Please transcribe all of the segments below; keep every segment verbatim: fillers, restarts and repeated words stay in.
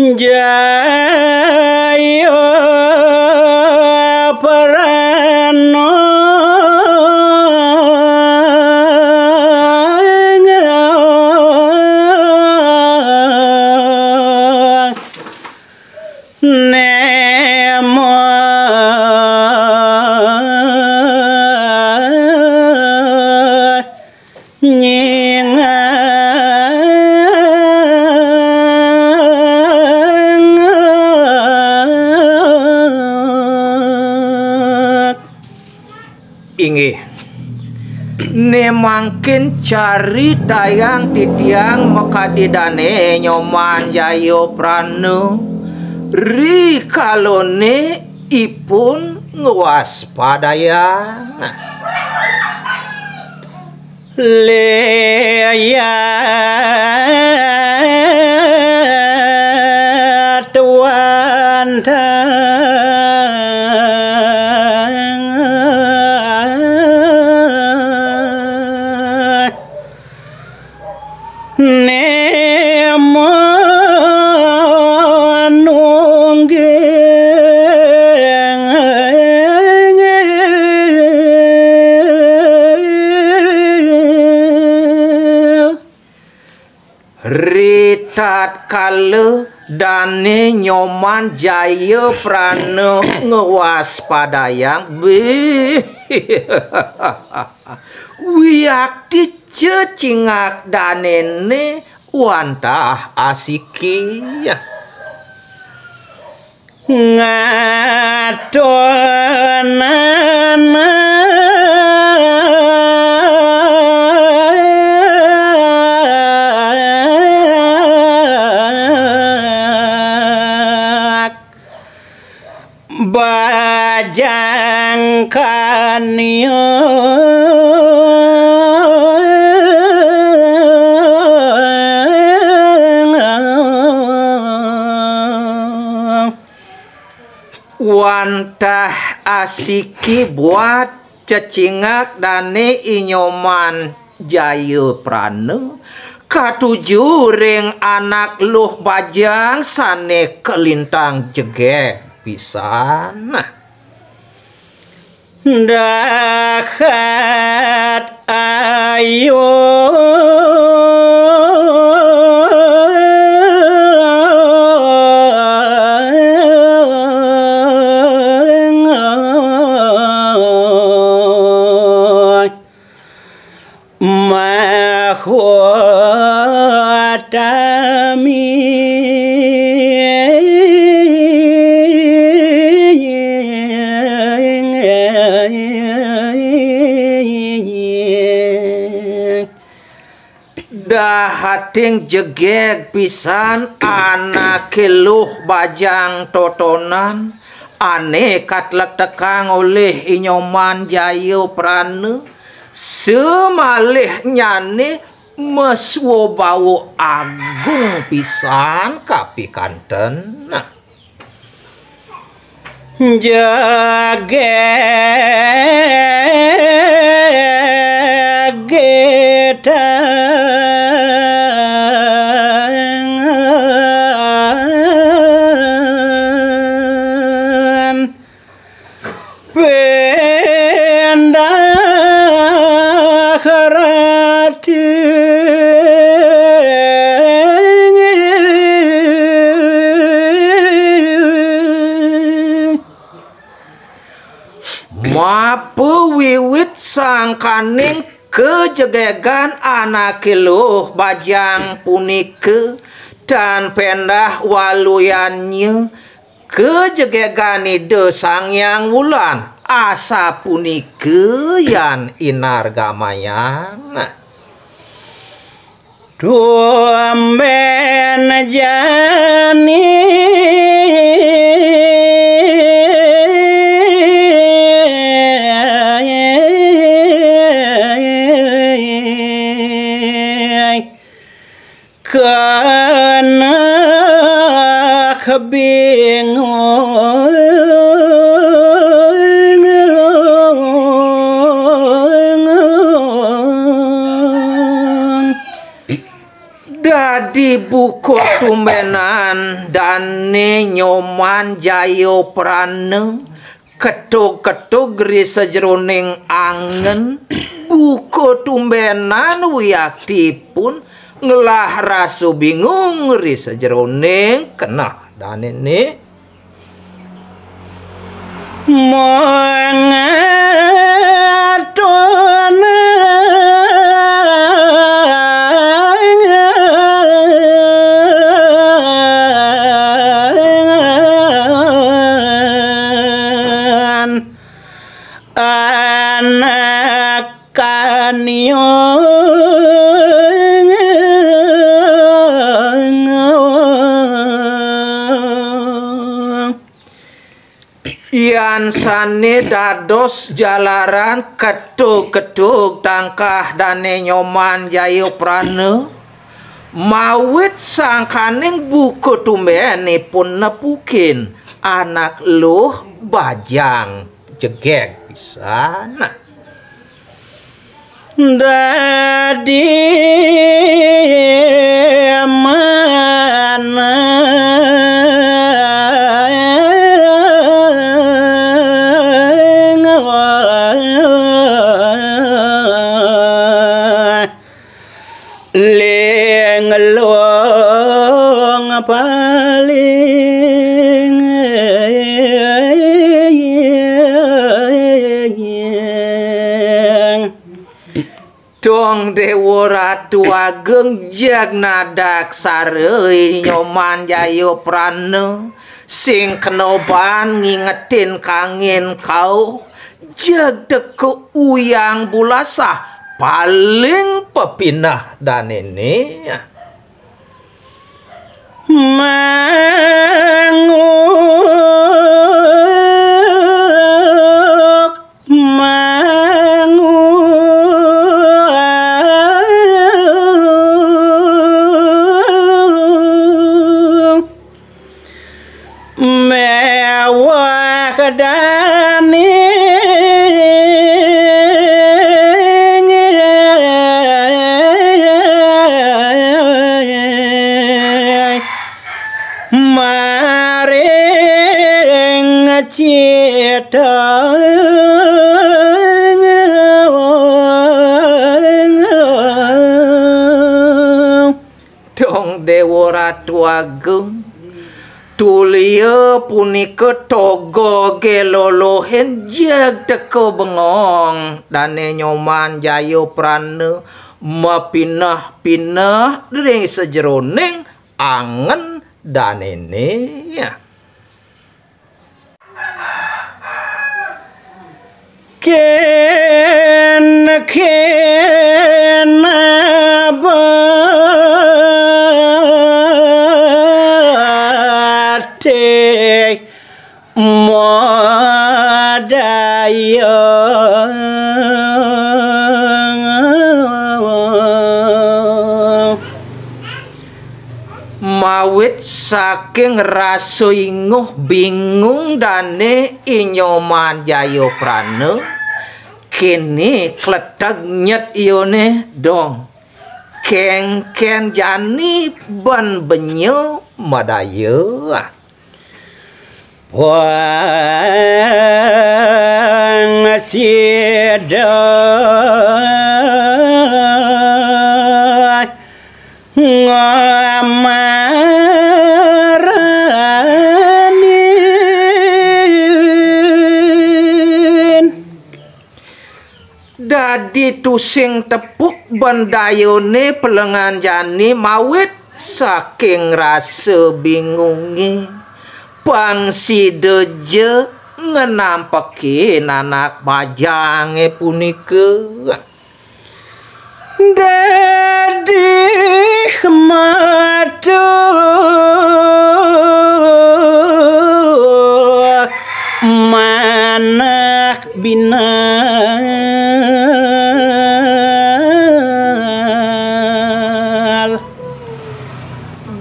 Jaya Prana Nemon nyingat. Inggih. Ne mangkin caritayang titiang makadi dane Nyoman Jayaprana, rikalane ipun ngwaspadayang. Leyat wantah ne manungging. Ritatkala dane Nyoman Jayaprana ngwaspadayang, bih, wiakti cecingak danene wantah asiki. Ngatonan anak bajang kania. Wantah asiki buat cecingak dane I Nyoman Jayaprana katuju ring anak luh bajang sane kalintang jegeg pisan. Dahat ayu mahutami. Dahating jegeg pisan anake luh bajang totonan ane katlektekang olih I Nyoman Jayaprana, samalihnyane maswabawa agung pisan kapikanten. Nah. Jegeg getan pindah rati. Mapawiwit sangkaning kajegegan anake luh bajang punika tan pendah waluyannya kajegegan Ida Sang Hyang Wulan, asapunika yan inargamayang. Tumben jani kana kabingung. Dadi buka tumbenan dane Nyoman Jayaprana, ketug-ketug ri sajeroning angen, buka tumbenan wiaktipun ngelah rasa bingung ri sajeroning keneh danene. Mangatonangan anak kaniung. Yan sane dados jalaran ketug-ketug tangkah dane Nyoman Jayaprana, mawit sangkaning buka tumbenipun nepukin anak luh bajang jegeg pisan. Dadi manah linglung paling. Dong Dewa Ratu Ageng, jeg nadaksara Nyoman Jayaprana, sing kena baan ngingetin kangin kauh, jeg teka uyang bulasah paling pepineh danene. Manguk, manguk. Mewah dane maring cita. Dong Dewa Ratu Agung, tulia punika togoge lolohin jeg teka bengong dane Nyoman Jayaprana mapineh-pineh ring sajeroning angen danene. Ken, ken abate madaya. Mawit saking rasa inguh bingung dane I Nyoman Jayaprana, kene kleteg nyet ione dong. Kengken jani ban benya madaya. Wang sida ngamaranin. Dadi tusing tepuk ban dayane pelengan jani mawit saking rasa bingunge, pang sida ja ngenampekin anak bajange punika. Dadi mata manah binal.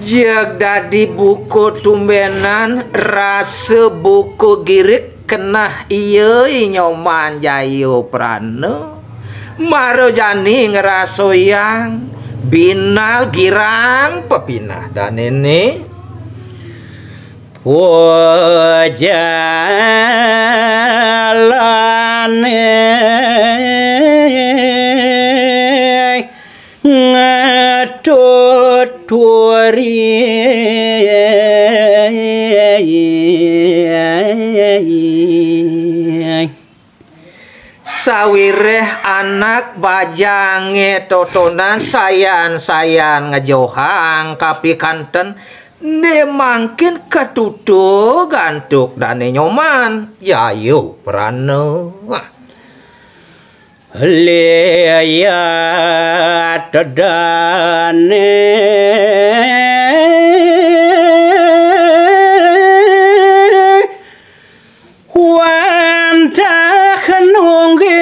Jeg dadi buka tumbenan rasa buka girik keneh ia I Nyoman Jayaprana. Mara jani ngrasayang Binal girang pepinah danéné. Sawiréh anak bajangé totonan sayan-sayan ngejohang kapikanten, né mangkin katutug antuk dané Nyoman Jayaprana. Liat dané wantah nunggil.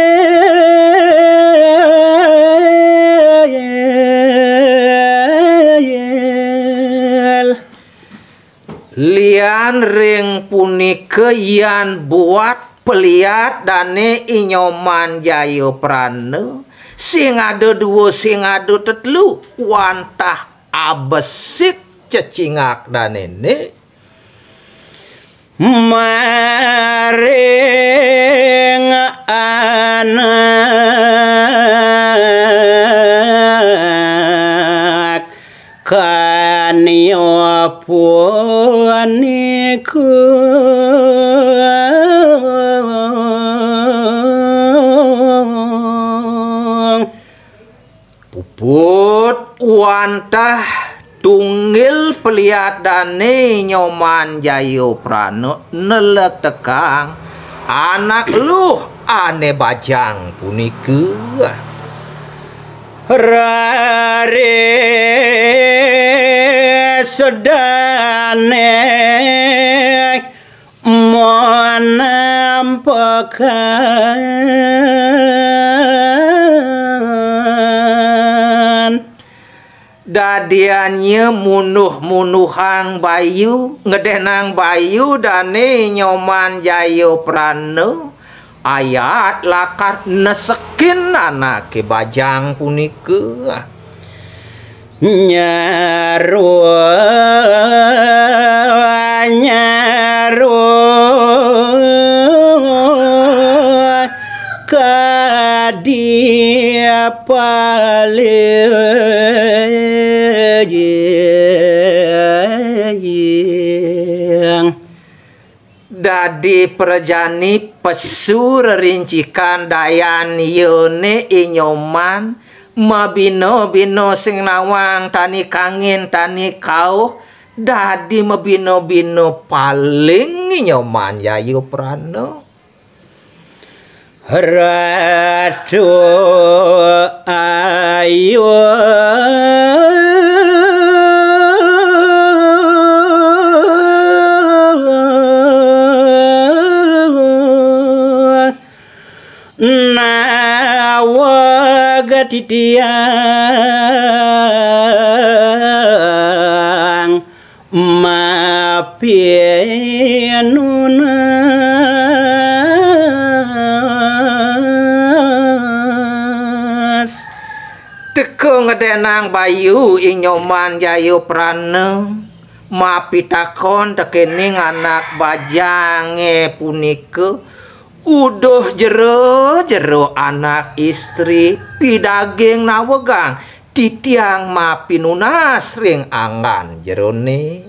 Lian ring punika yan buat peliat dané I Nyoman Jayaprana, sing ada dua, sing ada tetelu, wantah abesik cecingak danéné. Maring anak kanya punika. Puput wantah tunggil peliat dané Nyoman Jayaprana nelegtekang anak luh ané bajang punika. Raris dané manampekan. Dadiannya munduh-munduhang bayu, ngedenang bayu dané Nyoman Jayaprana, ayat lakar nesekin anaké bajang punika. Nyaru, nyaru kadi paling. Dadi prajani pesu rerincikan dayan yané I Nyoman, mabina-bina sing nawang tani kangin tani kauh, dadi mabina-bina paling I Nyoman Jayaprana. Ratu Ayu naweg titiang mapinunas. Teka ngedenang bayu I Nyoman Jayaprana, mapitakon tekening anak bajangé punika, uduh jero-jero anak istri pidaging nawegang titiang mapinunas ring anggan jeroné.